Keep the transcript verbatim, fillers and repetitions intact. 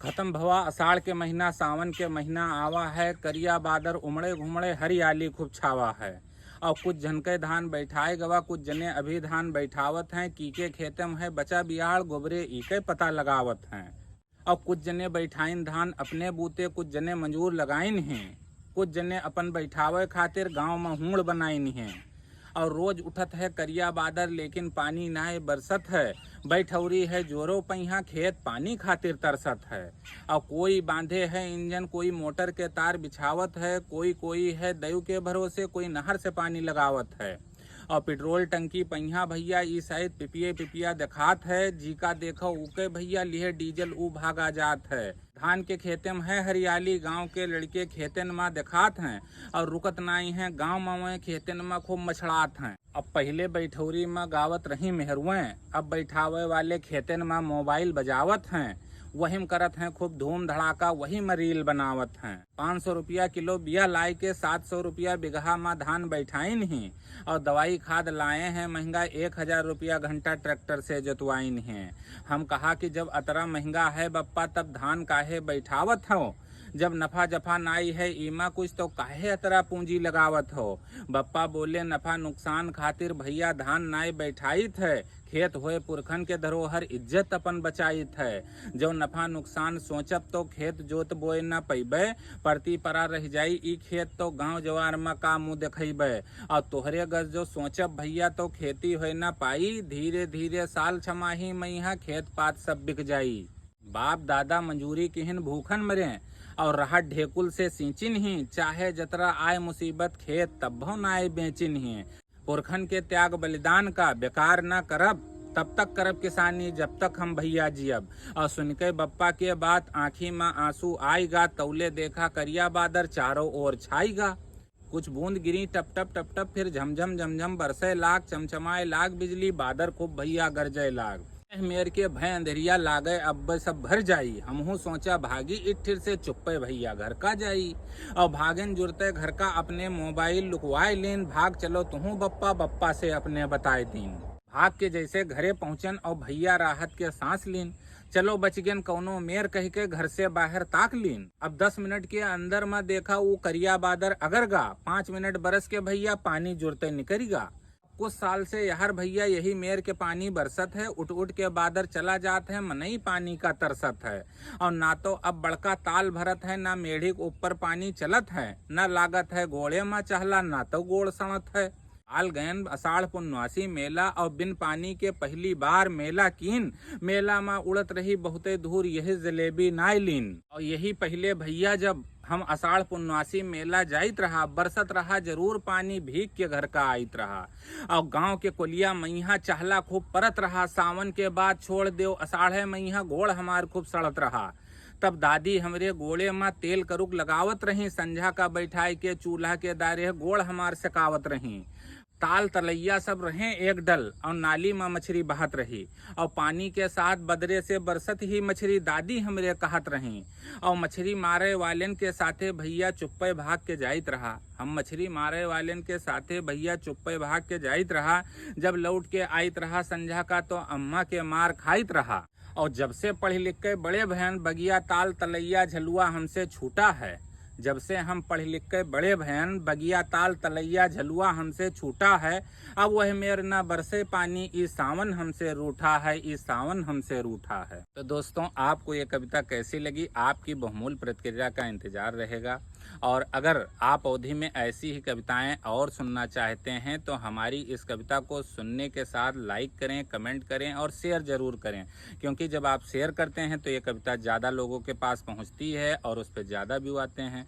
खतम भवा असाढ़ के महीना, सावन के महीना आवा है, करिया बादर उमड़े घुमड़े, हरियाली खूब छावा है। और कुछ झनके धान बैठाए गवा, कुछ जने अभी धान बैठावत हैं, कीके खेते में है बचा बियाड़, गोबरे ईके पता लगावत हैं। और कुछ जने बैठाइन धान अपने बूते, कुछ जने मजूर लगाइन हैं, कुछ जने अपन बैठावे खातिर गांव में हूड़ बनाइन हैं। और रोज उठत है करिया बादर, लेकिन पानी नाय बरसत है। बैठौरी है जोरो पहिया, खेत पानी खातिर तरसत है। और कोई बांधे है इंजन, कोई मोटर के तार बिछावत है, कोई, कोई है दयु के भरोसे, कोई नहर से पानी लगावत है। और पेट्रोल टंकी पहिया भैया, ई शायद पिपिये पिपिया देखात है, जी का देखो ऊके भैया, लिहे डीजल ऊ भागा जात है। धान के खेते में है हरियाली, गांव के लड़के खेतन में देखात हैं, और रुकत नाई हैं, गांव में वह खेतन में खूब मछड़ात हैं। अब पहिले बैठौरी में गावत रही मेहरुएं, अब बैठावे वाले खेतन में मोबाइल बजावत हैं, वही में करत हैं खूब धूम धड़ाका, वही में रील बनावत हैं। पाँच सौ रुपया किलो बिया लाए के, सात सौ रुपया बिगहा में धान बैठाइन ही, और दवाई खाद लाए हैं महंगा, एक हजार रुपया घंटा ट्रैक्टर से जोतवाइन हैं। हम कहा कि जब अतरा महंगा है बप्पा, तब धान काहे बैठावत हो? जब नफा जफा नाई है इमा कुछ, तो काहे अतरा पूंजी लगावत हो? बप्पा बोले, नफा नुकसान खातिर भैया धान नाई बैठाइत है, खेत होए पुरखन के धरोहर, इज्जत अपन बचाइत है। जो नफा नुकसान सोचब तो खेत जोत बोए न पइबे, परती परा रह जाई ई खेत, तो गांव जवार में का मुंह देखइबे? और तोहरे गज जो सोचब भैया, तो खेती होए न पाई, धीरे धीरे साल छमाही मइहा खेत पात सब बिक जाई। बाप दादा मजूरी किहिन भूखन मरें, और रहत ढेकुल से सींचिन ही, चाहे जतरा आए मुसीबत खेत तब्बो नाय बेचिन ही। पुरखन के त्याग बलिदान का बेकार न करब, तब तक करब किसानी जब तक हम भैया जियब। और सुनके बप्पा के बात आँखी में आंसू आइगा, तौले देखा करिया बादर चारों ओर छाइगा। कुछ बूंद गिरी टप टप टप टप, फिर झमझम झमझम बरसे लाग, चमचमाए लाग बिजली, बादर खूब भैया गरजे लाग। एह मेर के भय अंधेरिया लागे, अब सब भर जाई। हमहू सोचा भागी इठिर से, चुप्पे भैया घर का जाई। और भागेन जुरते घर का अपने मोबाइल लुकवाए लीन, भाग चलो तुहू बप्पा, बप्पा से अपने बताए दीन। भाग के जैसे घरे पहुँचन और भैया राहत के सांस लीन। चलो बच गेन कौनो मेर कह के घर से बाहर ताक लीन। अब दस मिनट के अंदर मा देखा ऊ करिया बादर अगर गा, पाँच मिनट बरस के भैया पानी जुरते निकरी गा। कुछ साल से यहर भैया यही मेर के पानी बरसत है, उठ उठ के बादर चला जात है, मनई पानी का तरसत है। और ना तो अब बड़का ताल भरत है, ना मेढ़ी के ऊपर पानी चलत है, ना लागत है गोड़े मा चहला, ना तो गोड़ सड़त है। आल गयन असाढ़ पुन्नवासी मेला और बिन पानी के पहली बार मेला कीन। मेला मा उड़त रही बहुते धूर, यही जलेबी नाय लीन। और यही पहले भैया जब हम असाढ़ पुन्नवासी मेला जाइत रहा, बरसत रहा जरूर पानी, भीग के घर का आइत रहा। और गांव के कोलिया मइहा चहला खूब परत रहा, सावन के बाद छोड़ देव असाढ़े मइहा गोड़ हमार खूब सड़त रहा। तब दादी हमरे गोड़े मा तेल करुक लगावत रही, संझा का बैठाए के चूल्हा के दारे गोड़ हमार सेकावत रही। ताल तलैया सब रहे एक डल और नाली मा मछरी बहत रही और पानी के साथ बदरे से बरसत ही मछरी दादी हमरे कहत रही। और मछरी मारे वालेन के साथे भैया चुप्पे भाग के जाइत रहा। हम मछरी मारे वालेन के साथे भैया चुप्पे भाग के जाइत रहा। जब लौट के आइत रहा संझा का तो अम्मा के मार खाइत रहा। और जब से पढ़ लिख के बड़े भयन बगिया ताल तलैया झलुआ हमसे छूटा है, जब से हम पढ़ लिख के बड़े भयन बगिया ताल तलैया झलुआ हमसे छूटा है। अब वह मेर न बरसे पानी, ई सावन हमसे रूठा है, ई सावन हमसे रूठा है। तो दोस्तों, आपको ये कविता कैसी लगी, आपकी बहुमूल्य प्रतिक्रिया का इंतजार रहेगा। और अगर आप अवधी में ऐसी ही कविताएं और सुनना चाहते हैं तो हमारी इस कविता को सुनने के साथ लाइक करें, कमेंट करें और शेयर ज़रूर करें, क्योंकि जब आप शेयर करते हैं तो ये कविता ज़्यादा लोगों के पास पहुंचती है और उस पर ज़्यादा व्यू आते हैं।